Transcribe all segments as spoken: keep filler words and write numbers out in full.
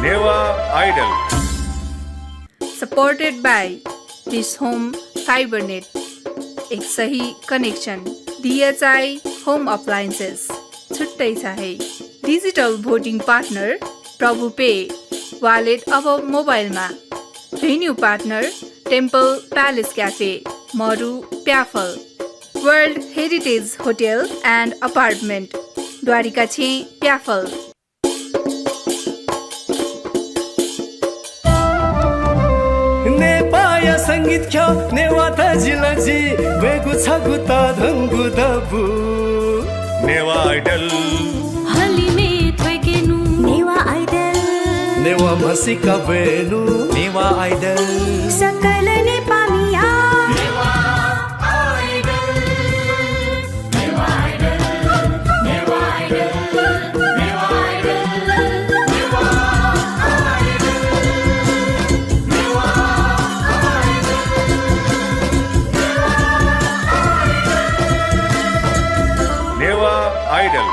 Newah idol. Supported by Dish Home Fibernet, एक सही कनेक्सन। डिएचआई होम अप्लायन्सेस, छुट्टै छ है। डिजिटल भोटिङ पार्टनर प्रभु पे, वालेट अब मोबाइलमा। Venue partner temple palace cafe, मरु प्याफल। World heritage hotel and apartment, Dwarika छेँ प्याफल। नेपाःया संगीत ख्यः नेवाः तजिलजि ब्वयेगु छगू तःधंगु दबू। नेवाः आइडल। हलिमय् थ्वय्केनु। नेवाः आइडल। नेवाः म्हसीका ब्वयेनु। नेवाः आइडल। सकल नेपाःमिया। नेवाः आइडल।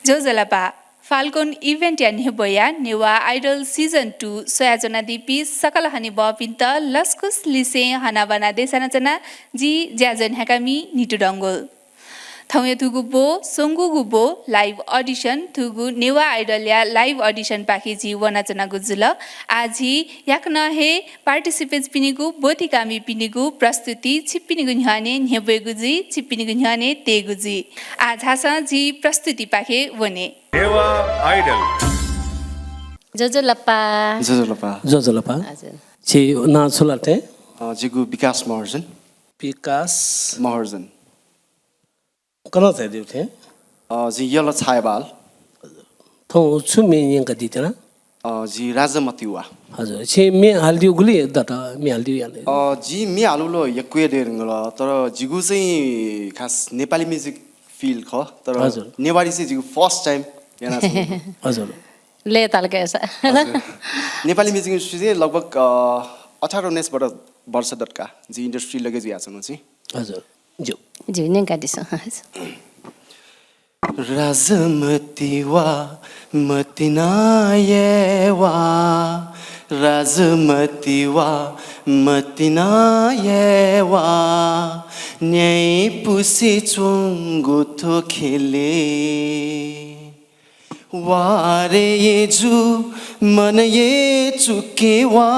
ज्वजलपा। फाल्कोन इभेन्टया न्ह्यब्वया नेवाः आइडल सिजन टू स्वयाच्वनादीपिं सकल हनेबहःपिन्त लसकुस लिसें हनाबना देछानाच्वना, जि ज्याझ्वः न्ह्याकामि नितु डंगोल। थौंया थुगु ब्व, स्वंगूगु ब्व लाइभ अडिसन, थुगु नेवाः आइडलया लाइभ अडिसनपाखे झी वनाच्वनागु जुल। आः झी याकनं हे पार्टिसिपेन्ट्सपिनिगु, ब्वतिकामिपिनिगु प्रस्तुति छिकपिनिगु न्ह्यःने न्ह्यब्वयेगु जुइ, छिकपिनिगु न्ह्यःने तयेगु जुइ। आः झासँ झी प्रस्तुतिपाखे वने। नेवाः आइडल। ज्वजलपा। ज्वजलपा। ज्वजलपा। हजुर। छि नां छु ला थें? अ, जिगु विकास महर्जन। विकास। महर्जन। कना झायादीगु थें? अ, जि यल छायेबाल। थौं छु म्ये न्यंकादी त्यना? अ, जि राजमतिवा। हजुर, छिं म्ये हालादीगु गुलि दत, म्ये हालादीगु याना? अ, जिं म्ये हालागु ला यक्व हे दइ धुंकल, तर जिगु चाहिँ खास नेपाली music field खः, तर हजुर। नेवारी चाहिँ जिगु first time याना। हजुर। लय्ताल कय्सा। हजुर। नेपाली music industry चाहिँ लगभग, अ, अठार उन्नाइस वर्ष, वर्ष दतका जि industry लगे जुयाच्वना चाहिँ। हजुर। ज्यू। ज्यू, न्यंकादिसँ। राजमतिवा मतिनायेवा, राजमतिवा मतिनायेवा, न्याय् पुसे च्वंगु थ्व ख्यलय्। वा रे येजु, मन येचुकेवा,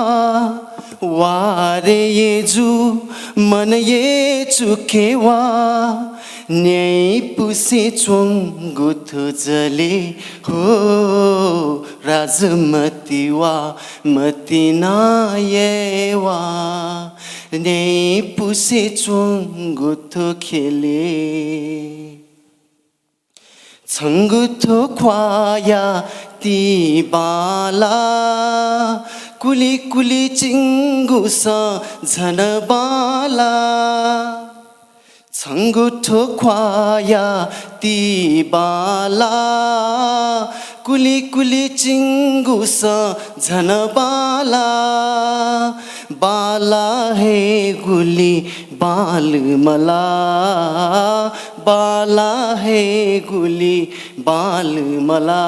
वा रे येजु, मन येचुकेवा, न्याय् पुसे च्वंगु थ्व जलय् हो, राजमतिवा मतिनायेवा, न्याय् पुसे च्वंगु थ्व ख्यलय्। छंगु थ्व ख्वाःया तिबांला, कुलि कुलि चिंगुसं झन बांला। छंगु थ्व ख्वाःया तिबांला, कुलि कुलि चिंगुसं झन बांला। बांला हे गुलि बांलामला, बांला हे गुलि बांलामला।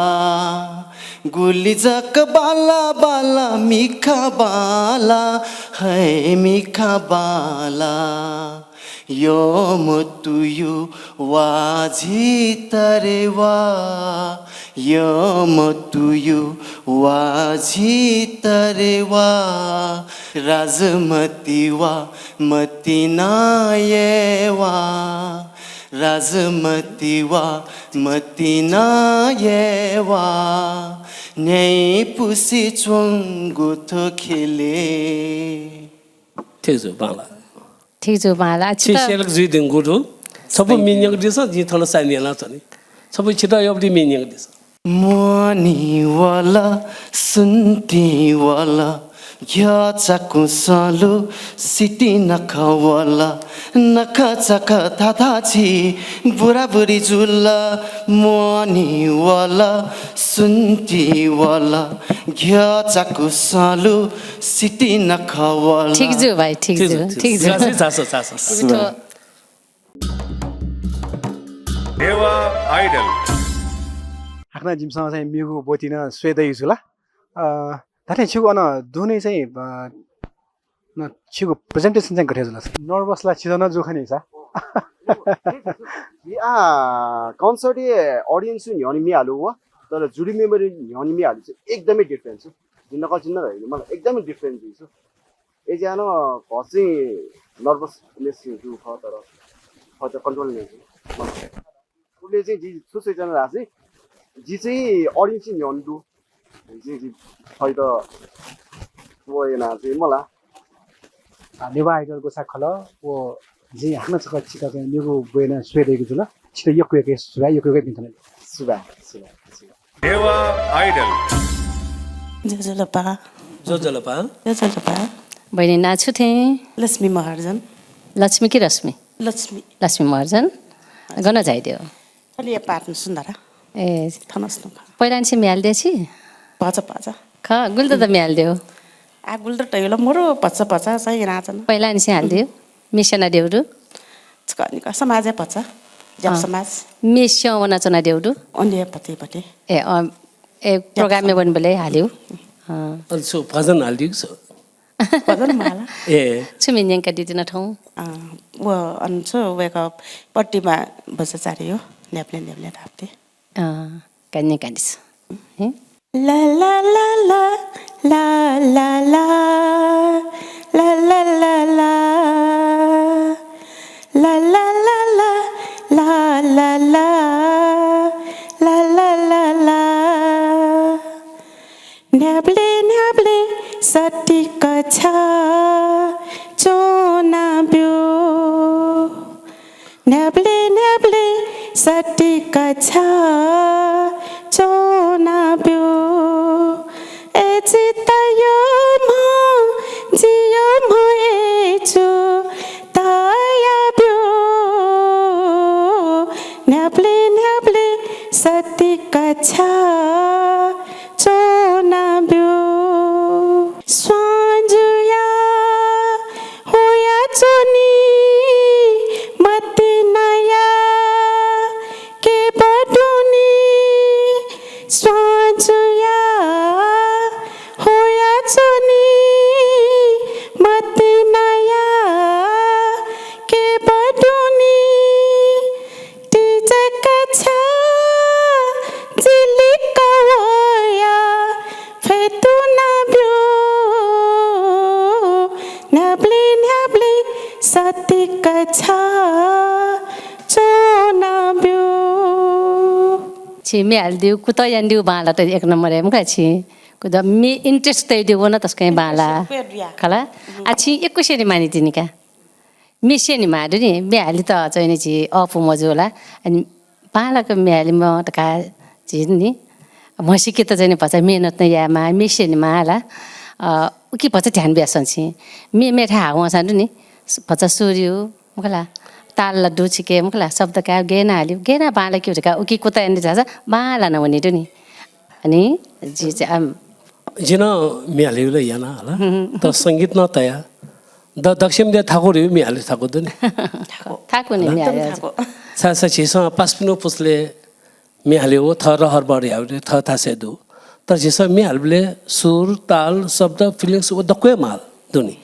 गुलि जक बांला बांला, मिखा बांला, है मिखा बांला। यःमतुयु वा झी तरेवा, यःमतुयु वा झी तरेवा, राजमतिवा मतिनायेवा, राजमतिवा मतिनायेवा, न्याय् पुसे च्वंगु थ्व ख्यलय्। ठीक जू, बांला। ठीक जू, बांला। छि छित select जुइधुंकूगु दु। छपु म्ये न्यंकादिसँ, जिं थन sign यानाच्वनी। छपु छित यःपिं म्ये न्यंकादिसँ। म्वानी वल, सुन्ति वल, घ्यःचाकु सलु, सिति नखः वल, नखःचाकः थाथा छि बुराबुरी जुल। म्वानी वल, सुन्ति वल, घ्यःचाकु सलु, सिति नखः वल। ठीक जू भाइ, ठीक जू, ठीक जू। झासँ, झासँ, झासँ। इमिथो नेवाः आइडल। हाकनं जिमिसं चाहिँ मेगु ब्वति नं स्वये दइगु जुल। अ, धात्थें छिगु अन दुने चाहिँ, अ, न छिगु presentation चाहिँ गथे जुल? Nervous ला छित नं जू खनी सा। आ, concert-य् audience न्ह्यःने म्ये हालेगु व, तर jury member न्ह्यःने म्ये हालेगु चाहिँ एकदमै different छु। जिं नकल चिन्ह धइगु, मतलब, एकदमै different जुइ छु। अय्‌जुयाः नं भचा चाहिँ nervousness चाहिँ जू खः, तर खः त control याना छु। उबलय् चाहिँ जि छु सोचे च्वना धाःसा चाहिँ, जि चाहिँ audience न्ह्यःने दु। जि, जि थःत व याना चाहिँ मला। आ, नेवाः Idol ग्वसाः खलः व जिं हाकनं छकः छित चाहिँ मेगु ब्वय् नं स्वये दइगु जुल। छित यक्व यक्व सुभाय्, यक्व यक्व भिंतुना। सुभाय्, सुभाय्, सुभाय्। नेवाः Idol। ज्वजलपा। ज्वजलपा। ज्वजलपा। बहिनी नां छु थें? लक्ष्मी महर्जन। लक्ष्मी कि रश्मि? लक्ष्मी। लक्ष्मी महर्जन। गन झायादियु? थलिया पाटन सुन्दरा। ए। थनस नु खः। पहिलानिसें म्ये हालादिया छि? भचा भचा। खः, गुलि दत म्ये हालादियु? आ, गुलि दत धइगु ला मरु, भचा भचा चाहिँ यानाच्वना। पहिलानिसें हालादियु? म्ये स्यनादियु दु? छकः निकः समाजय् भचा, ज्यापु अँ। समाज। म्ये स्यं वनाच्वनादियु दु? अन हे भति भति। ए, अँ, ए, program-य् वनेबलय् हालियु। अँ। अले छु भजन हालादियु कि छु? भजन माला। ए। छु म्ये न्यंकादियु थन थौं? अँ, व अन छु वय्‌कः प्रतिमा बज्राचार्यया न्ह्याबलें न्ह्याबलें धाःगु। अँ, का न्यंकादिसँ। हँ? न्ह्याबलें न्ह्याबलें सतिक छ्या च्वनाब्यु। न्ह्याबलें न्ह्याबलें सतिक छ्या च्वनाब्यु। अय्‌जूतय् म्ह, जिय् म्ह अय्‌जूतय् ब्यु। न्ह्याबलें न्ह्याबलें सतिक छ्या च्वनाब्यु। स्वां जुया हुया च्वनी, मतिनाया केबा दुनी। स्वां जुया हुया च्वनी, मतिनाया केबा दुनी। तिजक छ्या जिलिक वया फ्यतुनाब्यु। न्ह्याबलें न्ह्याबलें सतिक छ्या च्वनाब्यु। छिं म्ये हालादिउ, कुतः यानादिउ बांलात एक नम्बर हे मखु ला छिं। कुतः म्ये interest तयादिउ व नं तसकं हे बांला। खला। आ छिं यक्वसिया निमां नितिनि का। म्ये स्यनेमाः दु नि, म्ये हालेत चाहिँ नि झी अःपु मजू ला। अनि बांलाक म्ये हालेमाः धकाः झी नि म्हसीकेत चाहिँ नि भचा मेहनत नं यायेमाः, म्ये स्यनेमाः ला। अ, उकी भचा ध्यान बियाच्वँ छिं। म्ये मेथाय् हाः वंसां दु नि, भचा सुर यु, मखु ला, ताल ला दु छिके, मखु ला, शब्द कायेगु, गय् याना हालेगु, गय् याना बांलाकेगु धकाः उकी कुतः यानादिल धाःसा बांलाः नं वनी दु नि। अनि जि चाहिँ, आम, जिं नं म्ये हालेगु ला याना हला। तर संगीत नं तया। द-, दक्वसिनं थाकु धइगु म्ये हाले थाकु दु नि। थाकु नि म्ये हाले। थाकु। छाय्‌धाःसा झीसं पासापिनिगु पुचलय् म्ये हालेगु थः रहरबहर यायेगु थः थासय् दु। तर झीसं म्ये हालेबलय् सुर, ताल, शब्द, feelings व दक्व हे माल दु नि।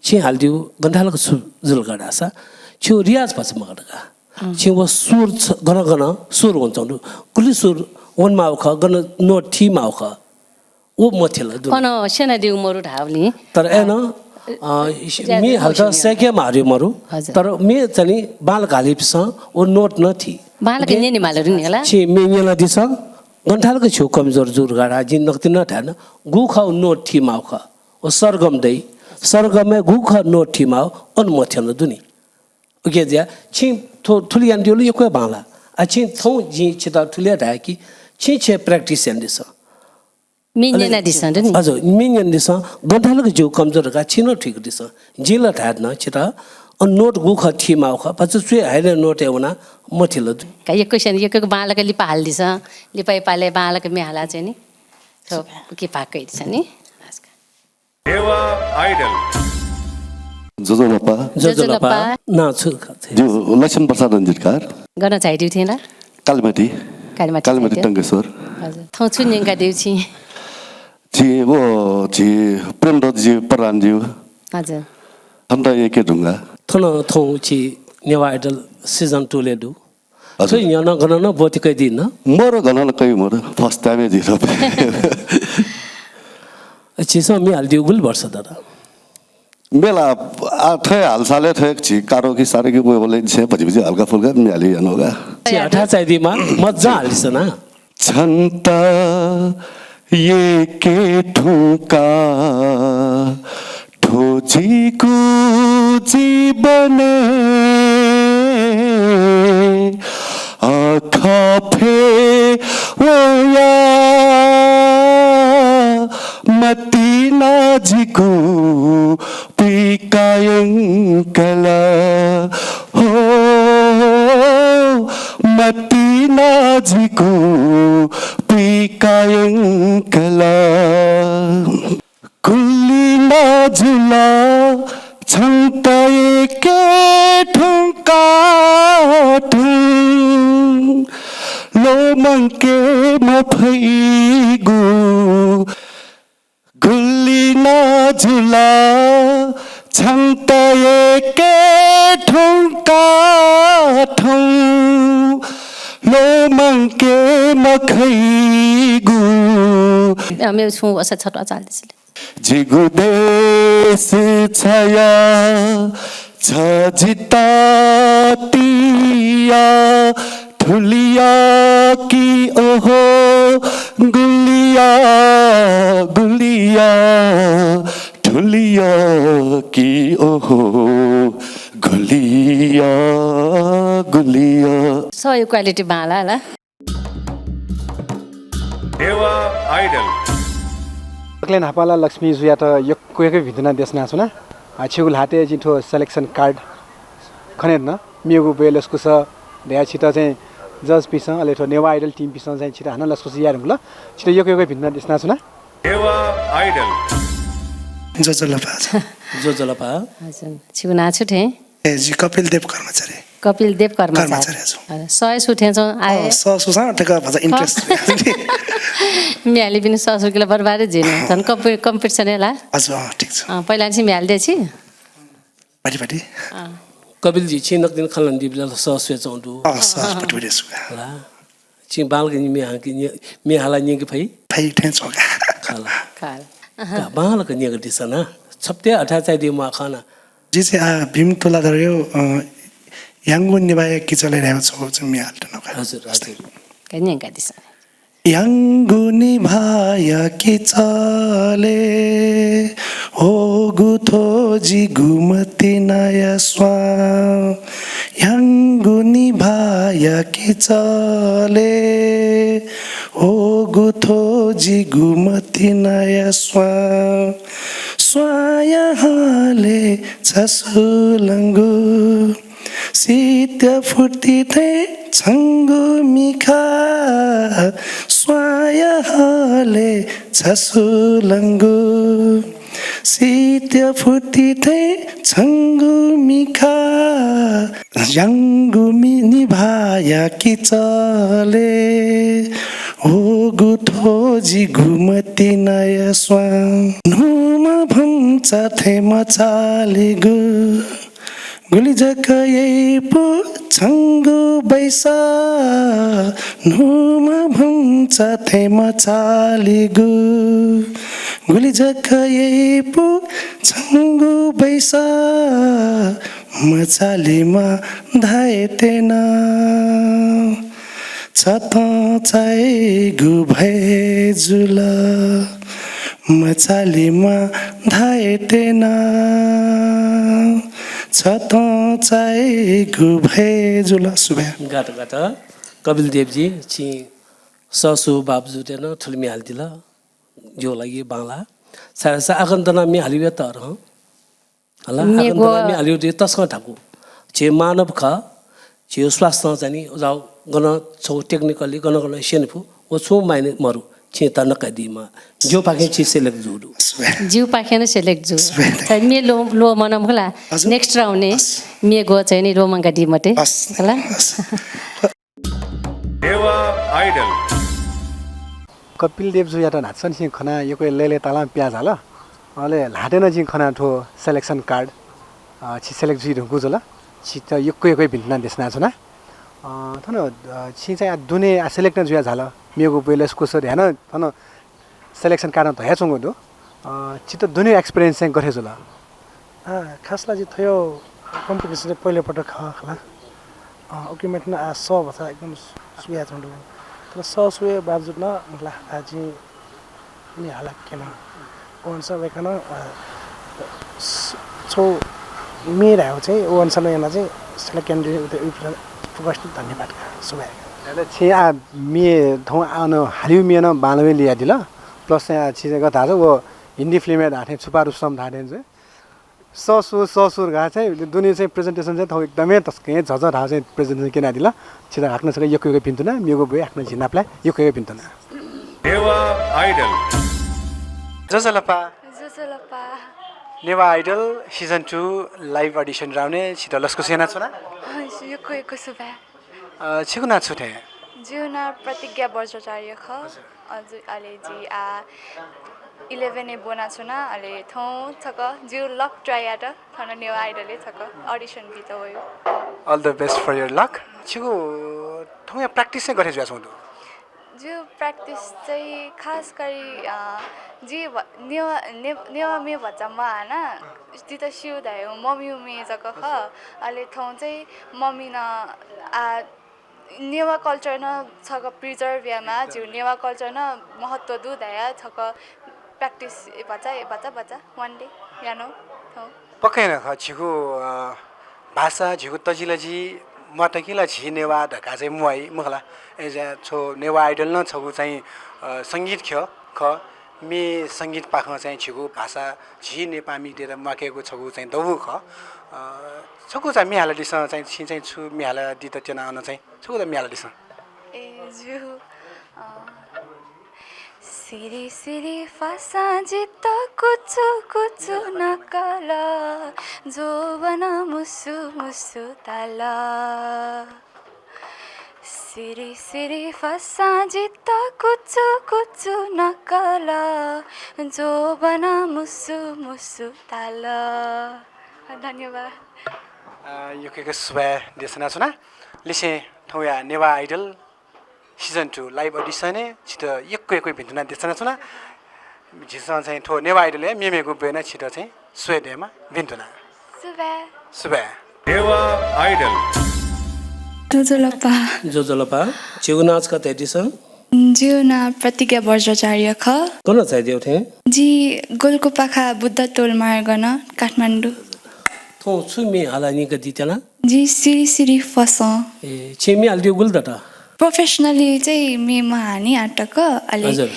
छिं हालादिउ गन धालक छु जुल का धाःसा छिगु रियाज भचा मगाः का। अँ। छिं व सुर छ-, गन गन सुर वनाच्वंगु दु। गुलि सुर वनेमाःगु खः, गन note थीमाःगु खः। व मथ्यंल दु। अन स्यनादिउ मरु धाःबलय्। तर अय्‌नं, अ, अ, म्ये हालेत सय्‌के माःगु मरु। हजुर। तर म्ये चाहिँ नि बांलाक हालीपिसं व note नं थी। बांलाक न्यनेमाल दु नि हला। छिं म्ये न्यनादिसँ, गन धालक छिगु कमजोर जू धकाः जिं नकतिनि नं धायेन, गुगु खः व note थीमाःगु खः, व सरगम दइ, सरगमय् गुगु खः note थीमाःगु, अन मथ्यंल दु नि। उकिं जुयाः छिं थ्व थुलि यानादिउ ला यक्व हे बांला। आ छिं थौं जिं छितः थुलि हे धाये कि छिं छेँ practice यानादिसँ। म्ये न्यनादिसँ दु नि। हजुर, म्ये न्यनादिसँ, गन धालक जिगु कमजोर धकाः छिं नं थुइकादिसँ। जिं ला धायेधुन छितः, अन note गुगु खः थीमाःगु खः, भचा च्वय् हाइले note-य् वनाः मथ्यंल दु। का यक्वसिनं यक्व यक्व बांलाक लिपा हालादिसँ, लिपाया पालय् बांलाक म्ये हालाः चाहिँ नि। थ्व उकी भाग कयादिसँ नि। नेवाः Idol। ज्वजलपा। ज्वजलपा। ज्वजलपा। नां छु खः? ज्यू, लक्ष्मण प्रसाद रञ्जितकार। गन झायादिउ थें ला? कालिमाटी। कालिमाटी कालिमाटी झायादिउ। टंकेश्वर। हजुर। थौं छु न्यंकादीगु छिं? झी व झी प्रेमदत्तजी प्रधानज्यू। हजुर। छन्त एके ढुङ्गा। थन थौं छि नेवाः Idol season two ले दु। हजुर। थ्व न्ह्यः नं गनं नं ब्वति कयादी न? मरु, गनं नं कयादी मरु। First time हे जुइ थ्व। छिसं म्ये हालादीगु गुलि वर्ष दत? म्ये ला, आ, थ्व हे हालसालय् थ्व हे झी कारोकी सारोकी वयेबलय् छेँ भतिभति हल्का फुल्का म्ये हाले यानागु का। छि हथाय् चायादीमा, मज्जा हालिस ना। छन्त एके ढुङ्गा थ्व जिगु जीवनय् आखा फय् वया मतिना जिगु पुइका यंकल हो, मतिना जिगु पुइका यंकल। गुलि नं जुल छन्त एके ढुङ्गा थौं ल्वःमंके मफइगु। गुलि नं जुल छन्त एके ढुङ्गा थौं ल्वःमंके मखइगु। अ, मेगु छुं वसा छत्वाः चाल दिसिले। जिगु देश छया छ जिता तिया थुलिया कि ओहो गुलिया, गुलिया थुलिया कि ओहो गुलिया, गुलिया। सःया quality बांला ला। नेवाः Idol। अकले न्हापाला लक्ष्मी जुयात यक्व यक्व भिंतुना देछानाच्वना। आ, छिगु ल्हातय् जिं थ्व selection card खनेदन। मेगु ब्वय् लसकुस धया छित चाहिँ judge पिसं, अले थ्व नेवाः Idol team पिसं चाहिँ छित हानं लसकुस याये धुंकल। छित यक्व यक्व भिंतुना देछानाच्वना। नेवाः Idol। ज्वजलपा। ज्वजलपा। हजुर, छिगु नां छु थें? ए, जि कपिल देव कर्माचार्य। कपिल देव कर्माचार्य। कर्माचार्य, हजुर। अ, सःया सु थें च्वं आः? अ, सः सुसां तक भचा interest। म्ये हालीपिनि सः सुकिला बरबार जुइ नि। झन कम्पि-, competition हे ला। हजुर, अँ, ठीक छ। अ, पहिला छि म्ये हालादी छि? पाटी पाटी। अँ। कपिल जी, छिं नकतिनि खँ ल्हानादीबलय् सः स्वयाच्वं दु। अँ, सः पाटी पाटी सुका। ला। छिं बांलाक म्ये हालाः न्यं-, म्ये हालाः न्यंके फइ? फइ थें च्वं का। खला। खला। का बांलाक न्यंकादिसँ ना। छप्ते हथाय् चायादी म्वाः खः ना। जि चाहिँ, आ, भीम तुलाधरया, अ, याङ्गु निभाया किचलय् धाःगु छगू चाहिँ म्ये हालातुना का। हजुर, हजुर। का न्यंकादिसँ। याङ्गु निभाया किचलय् होगु थ्व जिगु मतिनाया स्वां। याङ्गु निभाया किचलय् होगु थ्व जिगु मतिनाया स्वां। स्वांया हलय् छसु लंगु शीत फुर्ति थें छंगु मिखा। स्वांया हलय् छसु लंगु शीत फुर्ति थें छंगु मिखा। याङ्गु मि-, निभाया किचलय् होगु थ्व जिगु मतिनाया स्वां। न्हूम्ह भचा थें मचालिगु गुलि जक याइपु छंगु बैसा। न्हूम्ह भचा थें मचालिगु गुलि जक याइपु छंगु बैसा। मचालेमा धाये त्यना छतं चाइगु भए जुल। मचालेमा धाये त्यना छतं चाइगु भए जुल। सुभाय्। गात गात। कपिल देवजी, छिं सः स्वःगु बावजुद यानाः थुलि म्ये हालादिल। जिगु लागि बांलाः। छाय्धाःसा आखः दनाः म्ये हाले वये तःधं। हला, म्ये आखः दनाः म्ये हाले वये तसकं थाकु। झी मानव खः, झीगु स्वास्थ्यं चाहिँ नि, उजाउ गनं छगू technically गनं गनं स्यने फु, व छुं मायने मरु, छिं तःधं कयादीमाः। जिगुपाखें छि select जूगु दु। जिगुपाखें नं select जू। सुभाय्। चाहिँ म्ये ल्व-, ल्वःमन मखु ला। हजुर। Next round-य् हस्। म्ये ग्वः चाहिँ नि ल्वःमंकादी मते। हस्। हला। हस्। नेवाः Idol। कपिल देवजुयात न्हाचः निसें खना यक्व लय्‌लय्‌तालं पिहां झाल। अले ल्हातय् नं जिं खना थ्व selection card, अ, छि select जुइ धुंकूगु जुल। छित यक्व यक्व भिन्तुना देछानाच्वना। अ, थन, अ, छिं चाहिँ आ दुने आ select नं जुया झाल। मेगु ब्वय् लसकुस धयां नं थन selection card नं धयाच्वंगु दु। अ, छित दुने experience चाहिँ गथे जुल? आ, खास ला जि थ्व competition चाहिँ पहिलो पटक खः खला। अ, उकी म्ये थन आ सः भचा एकदम सु-, सुयाच्वंगु दु। तर सः सुया बावजुद नं मला आ जिं म्ये हाला क्यना। व अनुसार वय्‌कलं, अ, स-, छगू म्ये धायेगु चाहिँ व अनुसार नं याना चाहिँ select यानादी उत उपस्थित धन्यवाद का। सुभाय्। अले छिं आ म्ये थौं आ अन हालिउ म्ये नं बांलाक लियादिल। Plus चाहिँ आ छि गथे धाःसा व हिन्दी film-य् धाःथें छुपा रुस्तम धाःथें चाहिँ ससुर, ससुर धकाः चाहिँ दुने चाहिँ presentation चाहिँ थौं एकदमै तसकं झझ धाःगु चाहिँ presentation क्यनादिल। छित हाकनं छकः यक्व यक्व भिन्तुना, मेगु ब्वय् हाकनं झी नापलाये यक्व यक्व भिन्तुना। नेवाः Idol। ज्वजलपा। ज्वजलपा। Newah Idol season two live audition round-य् छित लसकुस यानाच्वना। हजुर, यक्व यक्व सुभाय्। अ, छिगु नां छु थें? जिगु नां प्रतिज्ञा बज्राचार्य खः। हजुर। हजुर, अले जि आ eleven-य् ब्वनाच्वना, अले थौं छकः जिगु luck try यात, थन नेवाः Idol-य् छकः audition बीत वयेगु। All the best for your luck। छिगु थौंया practice चाहिँ गथे जुयाच्वंगु दु? जिगु practice चाहिँ खास गरी, अ, जि भ-, नेवाः, ने-, नेवाः म्ये भचा महाना, जितः स्यू धायेगु मम्यू म्ये जक खः। अले थौं चाहिँ मम्यू नं आ नेवाः culture नं छकः preserve यायेमाः, झीगु नेवाः culture नं महत्त्व दु धयाः छकः practice भचा, भचा, भचा, one day यानागु थौं। पक्कै नं खः, झीगु, अ, भाषा, झीगु तजिलजि म्वात कि ला झी नेवाः धकाः चाहिँ म्वाइ, मखु ला? अय्‌जुयाः थ्व नेवाः Idol नं छगू चाहिँ, अ, संगीत ख्यः खः। म्ये संगीतपाखें चाहिँ झीगु भाषा, झी नेपाःमितय्‌त म्वाकेगु छगू चाहिँ दबू खः। अ, छकू चाहिँ म्ये हालादिसँ चाहिँ, छिं चाहिँ छु म्ये हालादीत त्यना अन चाहिँ? छकू त म्ये हालादिसँ। ए, ज्यू, अ, सिरि सिरि फसां जितः कुचु कुचु नकल, जोबन मुसु मुसु ताल। सिरि सिरि फसां जितः कुचु कुचु नकल, जोबन मुसु मुसु ताल। धन्यवाद। अ, यक्व यक्व सुभाय् देछानाच्वना। लिसें थौंया Newah Idol season two live audition-य् छित यक्व यक्व भिन्तुना देछानाच्वना। झीसं चाहिँ थ्व नेवाः Idol-या मेमेगु ब्वय् नं छित चाहिँ स्वये दयेमा भिन्तुना। सुभाय्। सुभाय्। नेवाः Idol। ज्वजलपा। ज्वजलपा। छिगु नां छकः धयादिसँ। जिगु नां प्रतिज्ञा बज्राचार्य खः। गन झायादिउ थें? जि गोलकुपाखा बुद्ध टोल मार्गन, काठमाडौं। थौं छु म्ये हालाः न्यंकादी त्यना? जि सिरि सिरि फसं। ए, छिं म्ये हालादिउ गुलि दत? Professionally चाहिँ म्ये महानि आःतक, अले हजुर।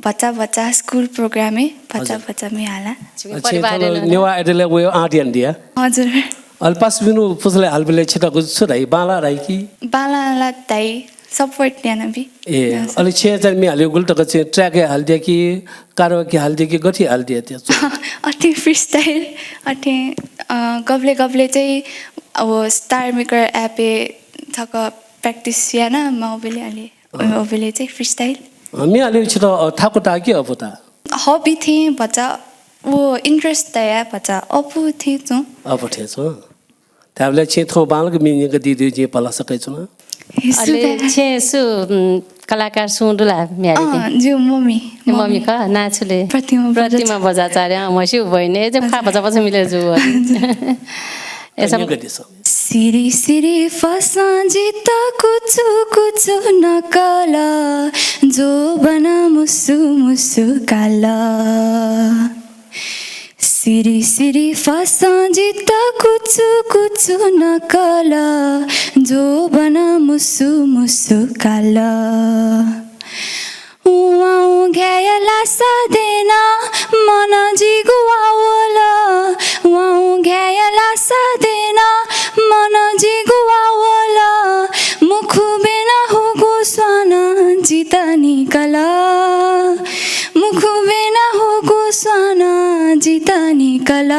भचा भचा school program-य् भचा हजुर। भचा म्ये हाला। अ, छिं परिवारय् थन नं नेवाः Idol-य् वयेगु आँट यानादिया? हजुर। अले पासापिनिगु पुचलय् हालबलय् छित छु धाइ? बांलाः धाइ कि? बांलाः ला धाइ, support यानाबी। ए, हजुर। अले छिं चाहिँ म्ये हालेगु गुलि तक चाहिँ track-य् हालादिया कि, karaoke हालादिया कि, गथे हालादिया? अथे freestyle, अथे, अ, गबलें गबलें चाहिँ अब Star Maker app-य् छकः practice याना माःबलय् अले, अँ। अबलय् चाहिँ freestyle। अँ, म्ये हालेगु छित, अ, थाकु ताः कि अःपु ताः? Hobby थें भचा, व interest तयाः भचा अःपु थें च्वं। अःपु थें च्वं। धायेबलय् छिं थौं बांलाक म्ये न्यंकादीगु जिं भलसा कयाच्वना। हे अले सुभाय्। छिं सु, उम्, कलाकार सुं दु ला म्ये हालेके? अँ, ज्यू, मम्मी। ए, मम्मी मम्मी। खः, नां छु ले? प्रतिमा प्रतिमा बज्राचार्य। बज्राचार्य, अँ, म्हस्यू बहिनी। ए, जे खा भचा भचा मिले जू। ए, सब न्यंकादिसँ। सिरि सिरि फसं जितः कुचु कुचु नकल, जोबन मुसु मुसु काल। सिरि सिरि फसं जितः कुचु कुचु नकल, जोबन मुसु मुसु काल। वाउँ घ्याया लासा देन, मन जिगु वावल। वाउँ घ्याया लासा देन, मन जिगु वावल। मुखु बेन हुगु स्वान जितः निकल। मुखु बेन हुगु स्वान जितः निकल।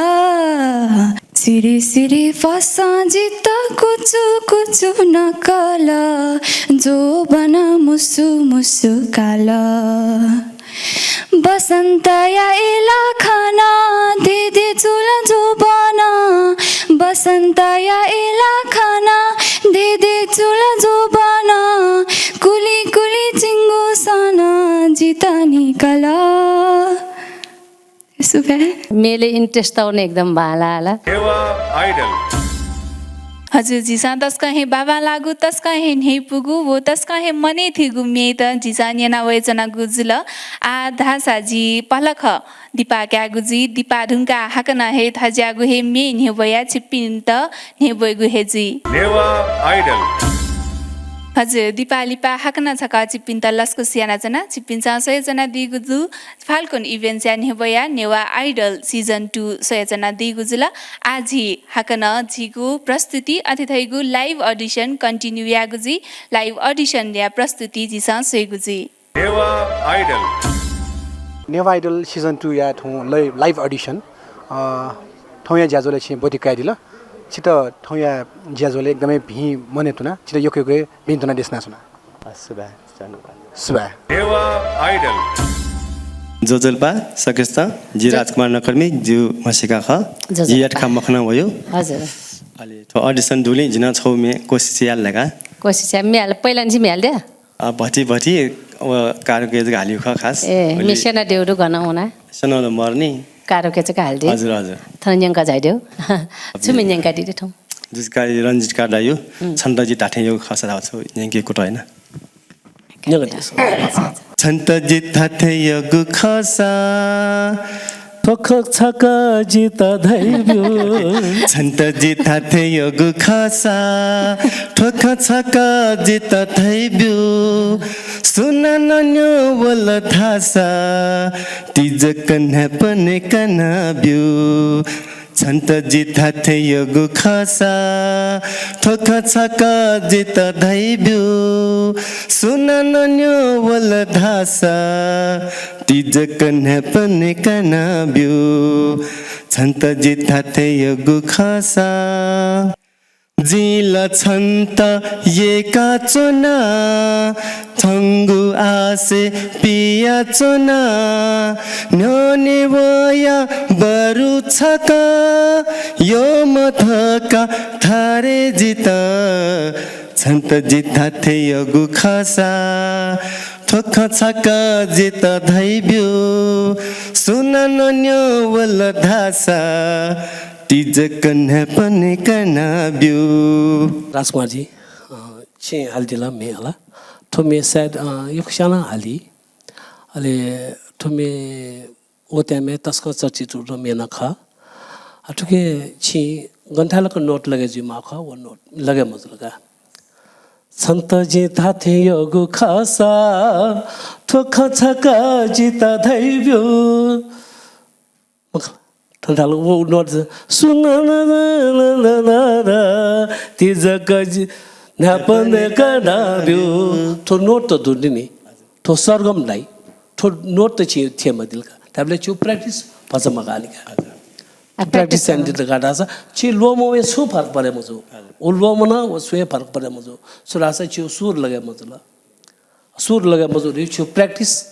सिरि सिरि फसं जित कुचु कुचु नकल, जोबन मुसु मुसु काल। बसन्तया इलाखाना, धिधि चुल जोबन। बसन्तया इलाखाना, धिधि चुल जोबन। कुलि कुलि चिंगु सन जित निकल। सुभाय्। म्येले interest तौन एकदम बांलाः ला। नेवाः Idol। हजुर, झीसं तसकं हे बांबांलाःगु, तसकं हे न्ह्यइपुगु व तसकं हे मनय् थीगु म्येत झीसं न्यना वयाच्वनागु जुल। आः धाःसा जि पलख दिपाः कायेगु जुइ, दिपाः धुंकाः हाकनं हे थज्याःगु हे म्ये न्ह्यब्वयाः छिकपिन्त न्ह्यब्वयेगु हे जुइ। नेवाः Idol। हजुर, दिपाः लिपा हाकनं छकः छिकपिन्त लसकुस यानाच्वना। छिकपिन्सं स्वयाच्वनादीगु दु Falcon Events या न्ह्यब्वया नेवाः Idol season two स्वयाच्वनादीगु जुल। आः झी हाकनं झीगु प्रस्तुति अथे धइगु live audition continue याःगु जुइ। Live audition या प्रस्तुति झीसं स्वयेगु जुइ। नेवाः Idol। नेवाः Idol season two या थौं लै-, live audition, अ, थौंया ज्याझ्वलय् छिं ब्वति कयादिल। छित थौंया ज्याझ्वलय् एकदमै भिं मनय् तुना, छित यक्व यक्व भिन्तुना देछानाच्वना। सुभाय्, धन्यवाद। सुभाय्। नेवाः Idol। ज्वजलपा सकसितं, जि ज्व- राजकुमार नकर्मी, जि म्हसीका खः। ज्वजलपा। जि यात खा मखना वयो। हजुर। अले थ्व audition दुलिं जिं नं छगू म्ये कोसिस याल धकाः। कोसिस या, म्ये हाल, पहिला निसें म्ये हाल द्या? अ, भति भति व कारुके जक हालिउ खः खास। ए, अले म्ये स्यनादेउ दु गन हुना। स्यनाउ ला मरु नि। कारुके जक हाल दे। हजुर, हजुर। थन न्यंका झाइदेउ। छु म्ये न्यंकादी दे थौं। जिसका रंजित का दाइयो, हम्म। छन्त जि धात्थें यःगु खःसा धाःगु छु न्यंके कुतः याना। न्यंकादी। छन्त जि धात्थें यःगु खःसा, थ्व खँ छकः जित धइब्यु। छन्त जि धात्थें यःगु खःसा, थ्व खँ छकः जित धइब्यु। सुनानं न्यं वल धाःसा, तिजक न्हाय्पनय् कानाब्यु। छन्त जि धात्थें यःगु खःसा, थ्व खँ छकः जित धइब्यु। सुनानं न्यं वल धाःसा, तिजक न्हाय्पनय् कानाब्यु। छन्त जि धात्थें यःगु खःसा। जिं ला छन्त यय्काच्वना, छंगु आशय् पियाच्वना। न्ह्यःने वया बरु छकः यःम्ह धकाः धारे जितः। छन्त जि धात्थें यःगु खःसा, थ्व खँ छकः जित धइब्यु। सुनानं न्यं वल धाःसा, तिजक न्हाय्पनय् कानाब्यु। राजकुमारजी, अ, छिं हालिदिल म्ये हला। थ्व म्ये सायद, अ, यक्वस्यां नं हाली। अले थ्व म्ये व time-य् तसकं चर्चित जूगु म्ये नं खः। अ, थुके छिं गन थाय् लाक note लगे जुइमाः खः, व note लगे मजुल का। छन्त जिं धात्थें यःगु खःसा, थ्व खँ छकः जित धइब्यु। मखु, थन धाल, व note ज-, सुनानं तिजक जि न्हाय्पनय् कानाब्यु। थ्व note त दु नि, थ्व सरगम धाइ, थ्व note त छिं थ्यये मदिल का। धायेबलय् छिगु practice भचा मगाः नि का। आ, practice practice यानादिल धकाः धाःसा छिं ल्वःमं वया छुं फरक परे मजू। हजुर। व ल्वःमं नं व छुं हे फरक परे मजू। छु धाःसा छिगु सुर लगे मजुल। सुर लगे मजू रे, छिगु practice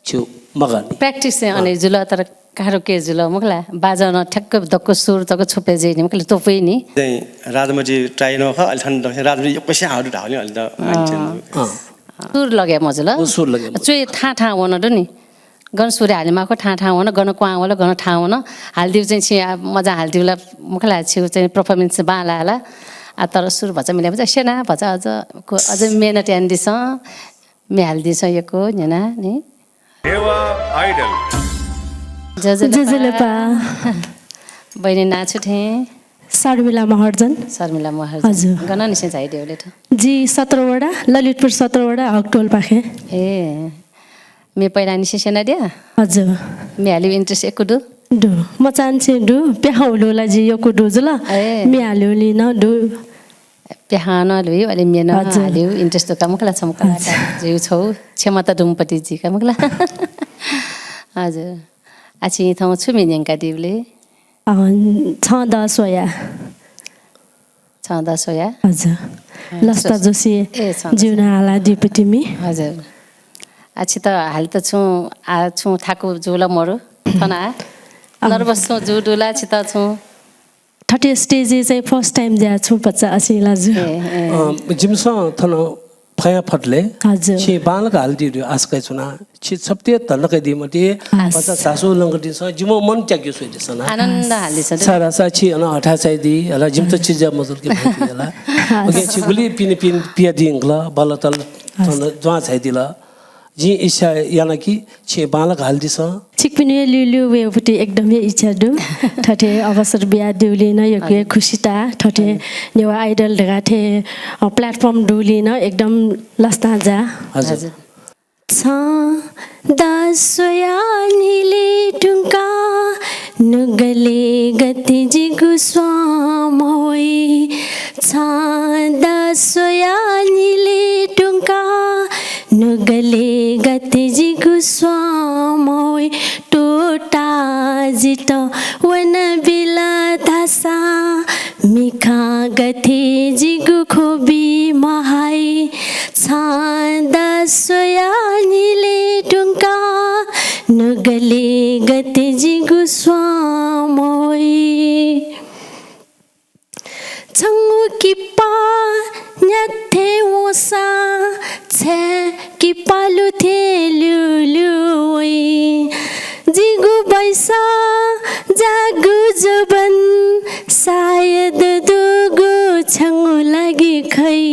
छिगु मगाः नि। Practice चाहिँ अँ। अने जुल, तर गाह्रो के जुल, मखु ला? बाजं नं ठ्याक्क दक्व सुर तक छुपे जुइ नि, मखु ला, त्वपुइ नि। चाहिँ राजमति try नं खः, अले थन दक्व राजमति यक्वस्यां हाःगु धाःगु नि, अले त अँ। मान्छे अँ। सुर लगे मजुल। व सुर लगे मजुल। च्वय् थाहां थाहां वन दु नि। गन सुर हालेमाःगु थाहां थाहां वन, गन क्वहां वल, गन थाहां वन। हालादिउ चाहिँ छिं आ, मजां हालादिउ ला, मखु ला, छिगु चाहिँ performance बांलाः ला। आ, तर सुर भचा मिले भचा स्यना, भचा अझ, अझ मेहनत यानादिसँ, म्ये हालादिसँ यक्व न्यना नि। नेवाः Idol। ज्वजलपा। ज्वजलपा। बहिनी नां छु थें? शर्मिला महर्जन। शर्मिला महर्जन। हजुर। गन निसें झायादिउ ले थ्व? जि सत्र वडा, ललितपुर सत्र वडा, हकटोल पाखें। ए, म्ये पहिला निसें स्यनादिया? हजुर। म्ये हालेउ interest यक्व दु? दु। मचांनिसें दु। प्याखं हुलु ला जि यक्व दु जुल। ए। म्ये हालेउलि नं दु। प्याखं नं ल्हुइ, अले म्ये नं हजुर। हालेउ interest दु का, मखु ला, छम्ह कलाकार हजुर। जुइउ छगू क्षमता दुम्ह पति जुइ का, मखु ला। हजुर। आ छिं थौं छु म्ये न्यंकादिउ ले? अँ, छं द स्वया। छं द स्वया? हजुर। अँ, लसता स्व-, जोशी ए, छं द ज्यू स्वया। नं हालादीपतिमि। हजुर। आ, छित हालि त छुं, आ, छुं थाकु जुल मरु। थन आ, अँ। Nervous छुं जू दु ला छित छुं? थथे stage-य् चाहिँ first time ज्या छुं पचा असिं ला जू। ए, ए। अँ, जिमिसं थन फया फतले हजुर। छि बांलाक हालादीगु आशा कयाच्वना। छि छप्ते धन्दा कयादी मते, आस। भचा झासु लंकादिसँ, जिमिगु मन त्याके स्वयादिसँ ना। आनन्द हालिदिसँ। छाय्‌धाःसा छि अन हथाय् चायादी, हला जिमित छि ज्या मजुल कि भति हला। आस। OK, छि गुलि पिने पिने पियादी धुंकल, बल्ल तल आस। थन दुहां झायादिल। जिं इच्छा याना कि छि बांलाक हालादिसँ। छिकपिनि हे ल्यूल्यू वयेगु पति एकदम हे इच्छा दु। थथे अवसर बियादीगुलिं नं यक्व हे हजुर। खुसी ताः। थथे हजुर। नेवाः Idol धकाः थें, अ, platform दुगुलिं नं एकदम लसतां जाः। हजुर। हजुर। छं द स्वया न्हिले धुंकाः नुगलय् गथे जिगु स्वां मवइ। छं द स्वया न्हिले धुंकाः नुगलय् गथे जिगु स्वां मवइ। तोता जितः वन बिल धाःसा मिखां गथे जिगु ख्वबि महाइ। छं द स्वया न्हिले धुंकाः नुगलय् गथे जिगु स्वां मवइ। छंगु किपा न्ह्याथे वंसां छाय् किपालु थें ल्यूल्यू वइ। जिगु बैसः जाःगु जोबन सायद दुगु छंगु लागि खइ।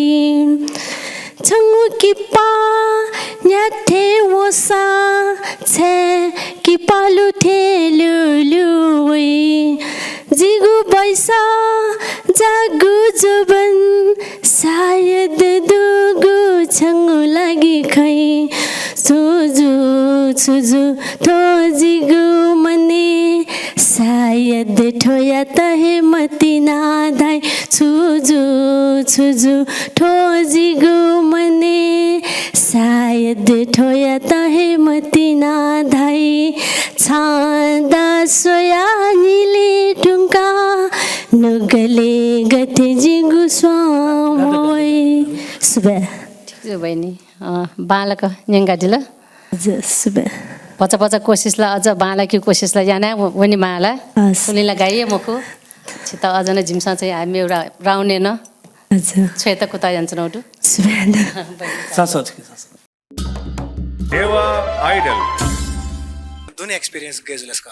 छंगु किपा न्ह्याथे वंसां छाय् किपालु थें ल्यूल्यू वइ। जिगु बैसः जाःगु जोबन सायद दुगु छंगु लागि खइ। छु जू, छु जू थ्व जिगु मनय्, सायद थ्वयात हे मतिना धाइ। छु जू, छु जू थ्व जिगु मनय्, सायद थ्वयात हे मतिना धाइ। छं द स्वया न्हिले धुंकाः नुगलय् गथे जिगु स्वां मवइ। सुभाय्। ठीक छ बहिनी। अँ, बांलाक न्यंकादिल। हजुर, सुभाय्। भचा भचा कोसिस ला, अझ बांलाकेगु कोसिस ला याना व-, वनेमाः ला। हस्। थुलि ला गाइ हे मखु। छित अझ नं जिमिसं चाहिँ आ मेगु रा-, round-य् नं हजुर। छ्वयेत कुतः यानाच्वनागु दु। सुभाय्। सासं, सासं। नेवाः Idol। दुने experience गय् जुल स्क?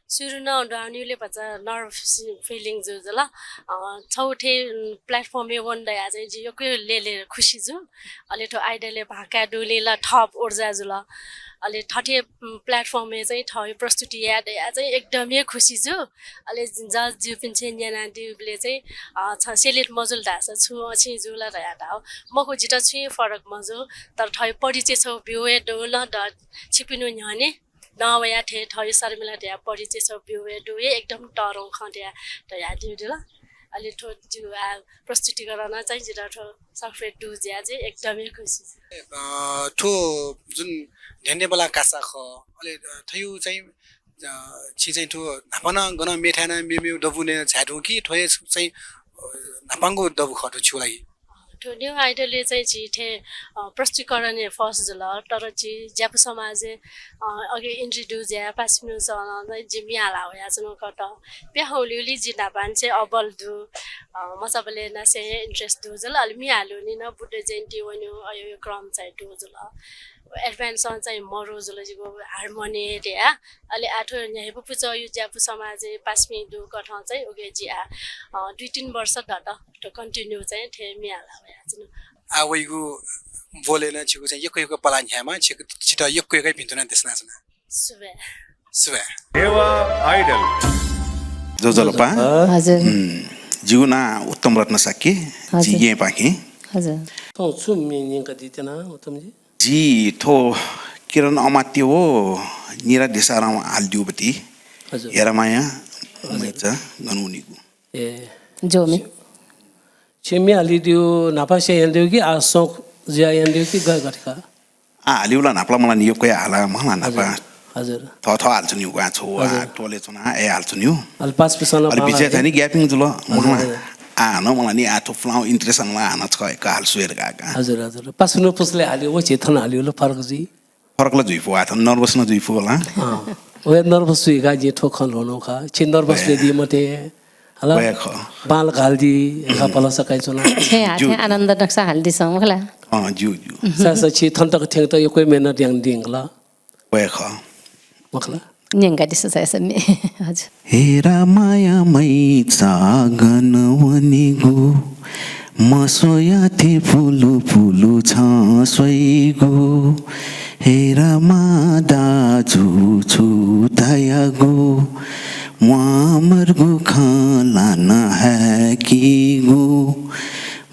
सुरु नं दुहां वनीबलय् भचा nervous feeling जू जुल। अ, छगू थें platform-य् वन धयाः चाहिँ जि यक्व हे लय्‌लय् खुसी जू। अले थ्व Idol-य् भाग काये दुगुलिं ला थप ऊर्जा जुल। अले थथे, उम्, platform-य् चाहिँ थःगु प्रस्तुति याये दयाः चाहिँ एकदम हे खुसी जू। अले judge ज्यूपिन्सं न्यनादीबलय् चाहिँ, अ, छ select मजुल धाःसा छुं अछिं जुल धयाः धाः। मखु, जितः छुं हे फरक मजू, तर थःगु परिचय छगू ब्यूगु हे दु ला द-, छिकपिनिगु न्ह्यःने। नवाया थें थःगु शर्मिला धयाः परिचय छगू ब्यूगु हे दु हे एकदम तःधंगु खँ धयाः धयादीगु दु ला। अले थ्व जिगु आ प्रस्तुतिकरण चाहिँ जितः थ्व सफलता दु जुयाः चाहिँ एकदम हे खुसी। अ, थ्व जुन ध्यनेबला कासा खः, अले, अ, थ्व चाहिँ, अ, छि चाहिँ थ्व न्हापां नं गनं मेथाय् नं मेमेगु दबुलिइ झायादीगु कि थ्व हे चाहिँ, अ, न्हापांगु दबू खः थ्व छिगु लागि? थ्व Newaः Idol-य् चाहिँ जि थें, अ, प्रस्तुतिकरणय् first जुल, तर जि ज्यापु समाजय्, अ, अघि entry दु जुयाः पासापिनिगु चःलं चाहिँ जि म्ये हाला वयाच्वनागु खः। प्याखं उलिउलि जि न्हापां चाहिँ अब्बल दु, अ, मचाबलय् नासें हे interest दु जुल। अले म्ये हालेगुलिं नं बुद्ध जयन्ती वनेगु अय् क्रम चाहिँ दु जुल। Advance-ं चाहिँ मरु जुल जिगु harmony धयाः। अले आः थ्व न्ह्याइपुपुचःगु ज्यापु समाजय् पासापिं दुकथं चाहिँ उकी जि आः, अ, दुई तीन वर्ष दत थ्व continue चाहिँ थें म्ये हाला वयाच्वना। आः वइगु बोलय् नं छिगु चाहिँ यक्व यक्व पलाः न्ह्यायेमाः, छिक-, छितः यक्व यक्व भिन्तुना देछानाच्वना। सुभाय्। सुभाय्। नेवाः Idol। ज्वजलपा। हजुर। उम्, जिगु नां उत्तम रत्न शाक्य, जि हजुर। येँपाखें। हजुर। थौं छु म्ये न्यंकादी त्यना, उत्तमजी? जि थ्व किरण अमात्य व निरा देशाराम हालादीगु पति हजुर। हेरा माया हजुर। मैचा गन वनीगु। ए। ज्योमि। छि म्ये हालादीगु न्हापा स्वयाः यानादीगु कि आः शौक जुयाः यानादीगु कि गय् गथे का? आः हालीगु ला न्हापा ला मला नि, यक्व हे हाला मला न्हापा। हजुर। हजुर। थः थः हाल्छु नि उका छु आ, हजुर। टोले छु ना, ए हाल्छु नि। अले पास पिसन अले बिचे थानी gap-ing जुल। हजुर, मखला। हजुर। आ, न मला नि आ थु फ्लाउ interest न मला आ न छ का हाल्छु एर का का। हजुर, हजुर। पास पिसन पुसले हाल्यो, व छि थन हाल्यो ल फरक जुइ। फरक ल जुइ फु आ थन nervous न जुइ फु होला। अँ। वे nervous जुइ का जि थो खन होनो का। छि nervous ए। ले दि मते। हला। वे ख। बाल घाल दि, एका पलस काइ चुना। छे हाथे जु। आनन्द नक्सा हाल दि सम खला। अँ, जु, जु। सा, सा, छि थन तक थेंग त यक्व मेहनत यां दिंगला। वय् खः। मखला? न्यंकादिसँ सायसम्य। हजुर। हेरा माया मैचा गन वनेगु, मस्वयाथे फुलु फुलु छं स्वइगु। हेरा मां दाजु छु धयागु, म्वामर्गु खँ लान हाकिगु।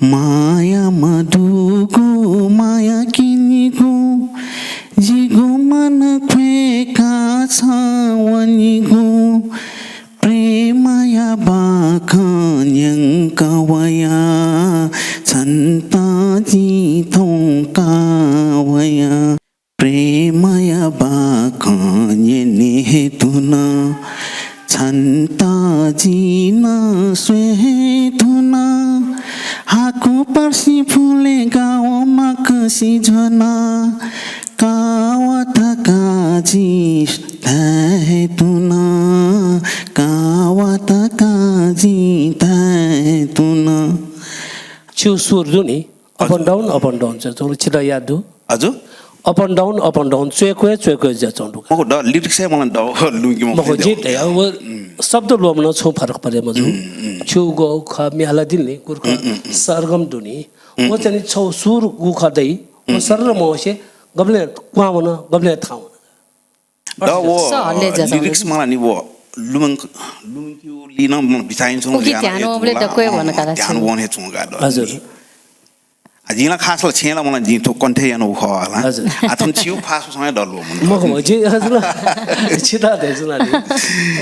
माया मदुगु, माया किनिगु, जिगु मन ख्वेका छं वनिगु। प्रेमया बाखं न्यंक वया, छन्त जिं थौंका वया। प्रेमया बाखं न्यने हे धुन, छन्त जिं स्वये हे धुन। हाकु पर्सि फुले गाव माकसि झ्वन, काव धका जिं धाये धुन, काव धका जिं धाये धुन। छु सुर दु नि? Up and down, up and down चाहिँ थोडा छिटो याद दु। हजुर? Up and down, up and down, च्वय्क्वय्, च्वय्क्वय् ज्या च्वंगु दु। मखु, द lyrics हे मला द लुंकी मखु, मखु, जिं धया, व शब्द ल्वःमनं छुं फरक परे मजू। हम्म, हम्म। छु गु खः म्ये हालादिल नि, गुरु खः, हम्म, हम्म, हम्म। सरगम दु नि। हम्म, व चाहिँ नि छौ सुर गु खः दइ, व हम्म, सरर मवसे गबलें क्वां वन, गबलें थां वन। द व स हल्ले ज्या lyrics च्वंगु। मला नि व लुमंक, लुमंकी उ लिन म बिचाइन छुं उकी ध्यान वबले दक्वय् वन का ध्यान छु। वन हे छुं का द। हजुर। आ, जिं ला खास ला छेँ ला मला जिं थ्व कण्ठे याना उ खः ला। हजुर। आ, थन छिउ फास समय द ल्वःमन। मखु, मखु, जिं हजुर ला। छिता धयाच्वना नि।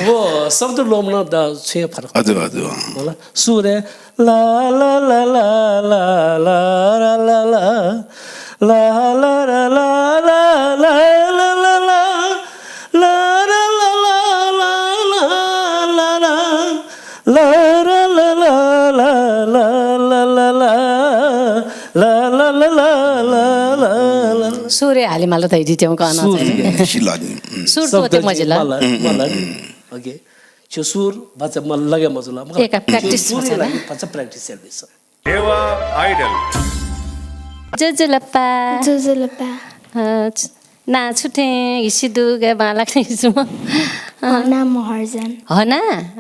व शब्द ल्वःमन द छेँ फरक। हजुर, हजुर। होला। सुरे ला ला ला। सुरे हाले माल त हिडी त्यौं कहना सुर चाहिँ। सिला नि। सुर शब्द तोते चाहिँ मजिला। मला, हम्म, हम्म, मला। हम्म। OK। छु सुर भचा मला लगे मजुला। एका practice सुर भचा ना? लागि भचा practice service। नेवाः Idol। ज्वजलपा। ज्वजलपा। अ, छु-, ना छु थें हिसि दु, गय् बांलाक हिसुम। अ। हना महर्जन। हना?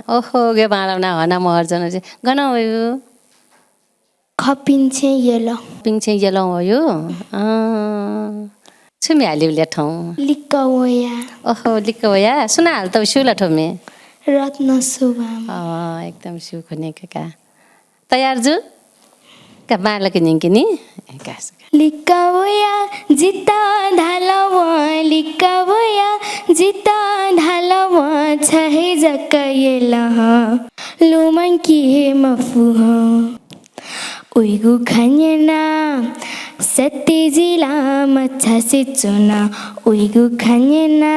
ओहो, गय् बांलाक ना हना महर्जन। Gun view? खपिंछेँ यल। खपिंछेँ यल वयु? अ। छु म्ये हालिउ ल्या थौं? लिक्क वया। ओहो, लिक्क वया। सुना हाल त स्यू ला थ्व म्ये? रत्न सुभाम। अ, एकदम स्यू खने का। तयार जु? का बांलाक न्यंके नि। ए, का, का। लिक्क वया जित धाल वं, लिक्क वया जित धाल वं, छ हे जक यल हं, लुमंकी हे मफु हं। उइगु खँ न्यना सत्य जिला मछासे च्वना, उइगु खँ न्यना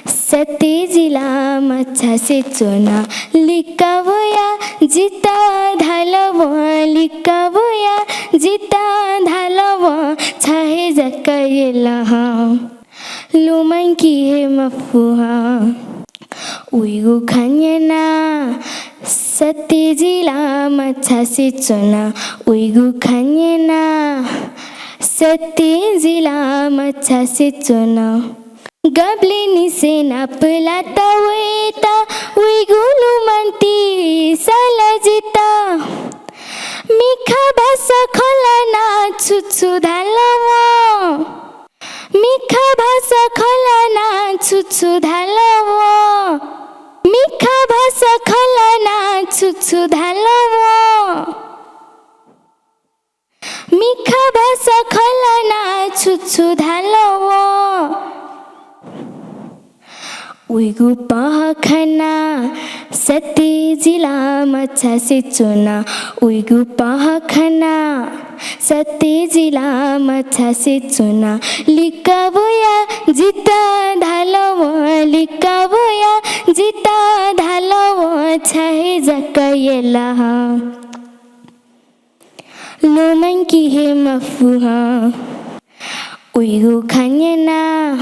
सत्य जिला मछासे च्वना। लिक्क वया जित धाल वं, लिक्क वया जित धाल वं, छ हे जक यल हं, लुमंकी हे मफु हं। उइगु खँ न्यना सत्य जिला मछासे च्वना, उइगु खँ न्यना सत्य जिला मछासे च्वना। गबलें निसें नापलात वयेत उइगु लुमंती सल जित। मिखा भाषा खँ ल्हाना छु छु धाल वं। मिखा भाषा खँ ल्हाना छु छु धाल वं। मिखा भाषा खँ ल्हाना छु छु धाल वं। मिखा भाषा खँ ल्हाना छु छु धाल वं। उइगु पहः खना सत्यजिला मछासे च्वना। उइगु पहः खना सत्यजिला मछासे च्वना। लिक्क बुया जितः धाल वं, लिक्क बुया जितः धाल वं, छ हे जक यल हं। लुमंके हे मफु हं। उइगु खँ न्यना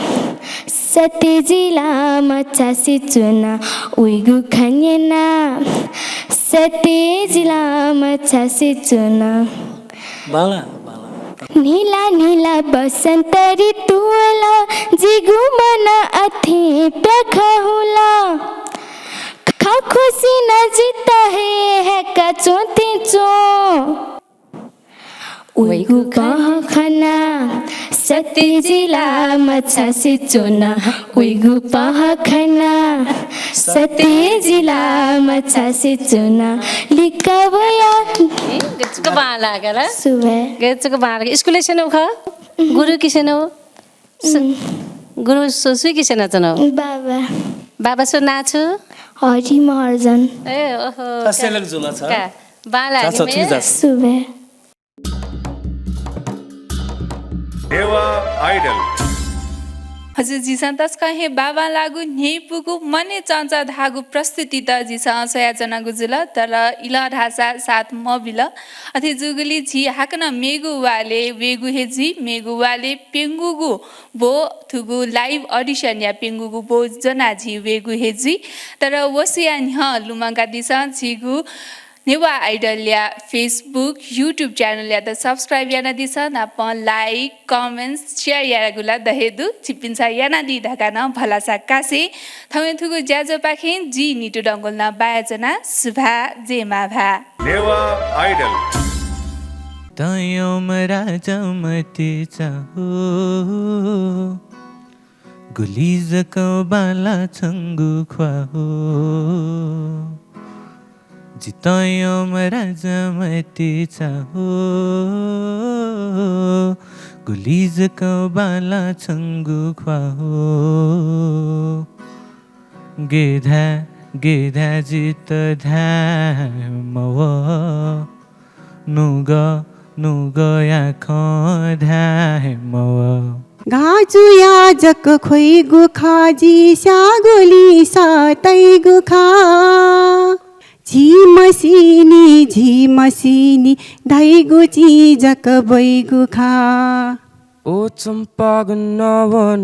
सत्यजिला मछासे च्वना। उइगु खँ न्यना सत्यजिला मछासे च्वना। बांला, बांला। न्हिला न्हिला बसन्त ऋतु वल, जिगु मन अथें प्याखं हुल। खखुसिनं जितः हे हय्‌का च्वंथें च्वं। उइगु पहः खना सत्यजिला मछासे च्वना। उइगु पहः खना सत्यजिला मछासे च्वना। लिक्क बुया। गच्चक बांलाक ला। सुभाय्। गच्चक बांलाक। स्कुलय् स्यनागु खः? गुरुके स्यनागु? सु-, उम्। गुरु सु-, सुइके स्यनाच्वनागु? बाबा। बाबा सु नां छु? हरि महर्जन। ए, ओहो, का। का। बांलाक। सुभाय्। नेवाः आइडल। हजुर, झीसं तसकं हे बांबांलाःगु न्ह्यइपुगु मने चंचा धाःगु प्रस्तुतित झीसं स्वयाच्वनागु जुल, तर इलः धाःसा साथ मबिल। अथे जूगुलिं झी हाकनं मेगु वालय् वयेगु हे जुइ, मेगु वालय् प्यंगूगु ब्व थुगु live audition या प्यंगूगु ब्व ज्वनाः झी वयेगु हे जुइ। तर वसुया न्ह्यः लुमंकादिसँ, झीगु नेवाः आइडलया Facebook, YouTube channel यात subscribe यानादिसँ, नापं like, comments, share यायेगु ला द हे दु। छिपिन्सं यानादी धकाः नं भलसा कासें थौंया थुगु ज्याझ्वःपाखें जि नितु डंगोल नं बायाच्वना। सुभाय्, जय मांभाय्। नेवाः आइडल। तयम राजा मतिचा हो, गुलि जक बांला छंगु ख्वाः हो। जितयम राजा मतिचा हो, गुलि जक बांला छंगु ख्वाः हो। गय् धाये, गय् धाये जितः धाये मवः। नुगः, नुगःया खँ धाये मवः। घाँचुया जक ख्वइगु खः, जि स्याःगुलिं सःतइगु खः। झी मसिनि, झी मसिनि धइगु चिं जक ब्वइगु खः। ओ चम्पा गन वन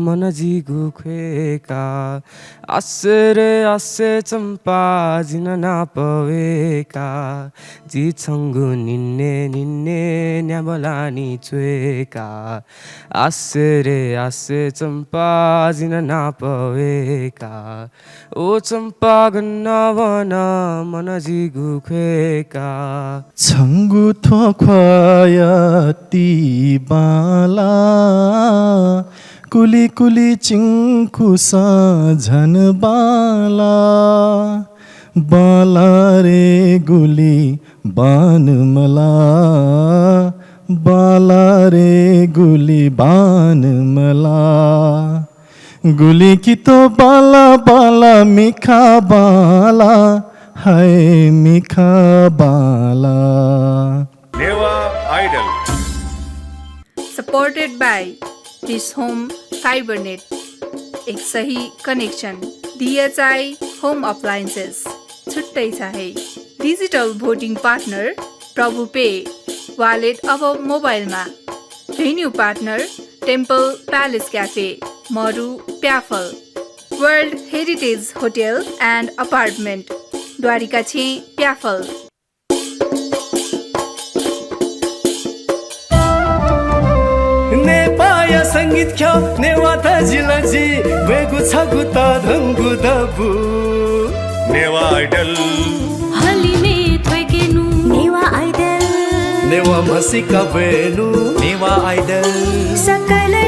मन जिगु ख्वय्‌का। आसे रे आसे चम्पा जिं नाप वय्‌का। जि छंगु निन्ने निन्ने न्याम्ह लानि च्वय्‌का। आसे रे आसे चम्पा जिं नाप वय्‌का। ओ चम्पा गन वन मन जिगु ख्वय्‌का। छंगु थ्व ख्वाः अति बांला, कुलि कुलि चिंखुसं झन बांला। बांला रे गुलि बांमला, बांला रे गुलि बांमला। गुलि कि थ्व बांला बांला मिखा बांला, हाय मिखा बांला। Newah idol. Supported by This Home Fibernet, एक सही connection। DHI Home Appliances, छुट्टै छ है। Digital voting partner प्रभु पे, wallet अब मोबाइलमा। Venue partner Temple Palace Cafe, मरु प्याफल। World Heritage Hotel and Apartment, Dwarika छेँ प्याफल। नेपाःया संगीत ख्यः नेवाः तजिलजि वयेगु छगू तःधंगु दबू। नेवाः आइडल। हलिमय् थ्वय्‌केनु। नेवाः आइडल। नेवाः म्हसीका ब्वयेनु। नेवाः आइडल। सकल